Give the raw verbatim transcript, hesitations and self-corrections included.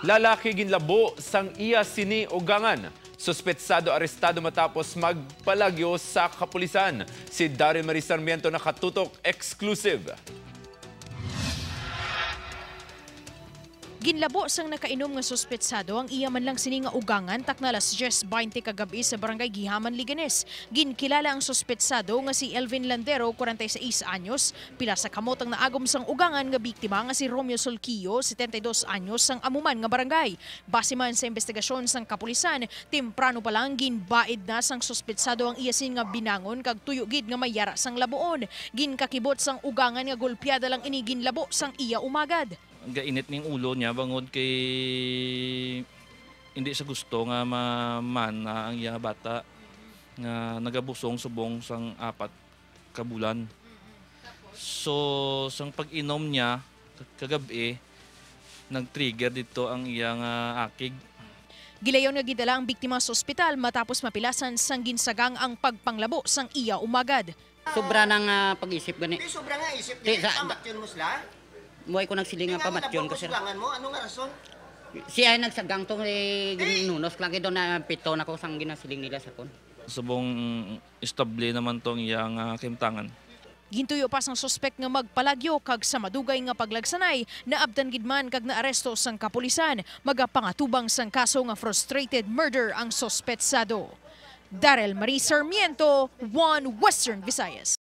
Lalaki ginlabo sang iya sini ugangan. Suspetsado arestado matapos magpalagyo sa kapulisan. Si Daryl Marie Sarmiento nakatutok exclusive. Ginlabo sang nakainom nga suspetsado ang iya man lang sini nga ugangan takna alas diyes baynte kagab-i sa Barangay Gihaman, Leganes. Ginkilala ang suspetsado nga si Elvin Landero, kwarenta y seis anyos, pila sa kamot ang naagom sang ugangan nga biktima nga si Romeo Solquillo, setenta y dos anyos, sang amo man nga barangay. Base man sa imbestigasyon sang kapulisan, temprano pa lang ginbaid na sang suspetsado ang iya sin nga binangon kag tuyo gid nga may yara sang labuon. Ginkakibot sang ugangan nga golpiada lang ini ginlabo sang iya umagad. Gainit ning ulo niya bangod kay hindi siya gusto nga mamana ang iya bata nga nagabusong subong sang apat ka bulan. So, sang pag-inom niya ka-, kagab-i, nag-trigger dito ang iya nga akig. Gilayon nga gidala ang biktima sa ospital matapos mapilasan sang ginsagang ang pagpanglabo sang iya umagad. Sobra na nga pag-isip gani. Di sobra nga isip, Di, di sa- pamatyon mo sila? Buhay ko nagsiling nga Tingnan mo, pamatyon ko, nabukos sir. Ugangan mo, ano nga rason? Siya ay nagsagang to, eh, ginunos lagi doon na pito na ko sang ginasiling nila sa kon. Subong estable naman tong iya nga kahimtangan. Gintuyo pa sang suspek nga magpalagyo kag sa madugay nga paglagsanay, naabtan gid man kag naaresto sang kapulisan. Magapangatubang sang kaso nga frustrated murder ang suspetsado. Daryl Marie Sarmiento, One Western Visayas.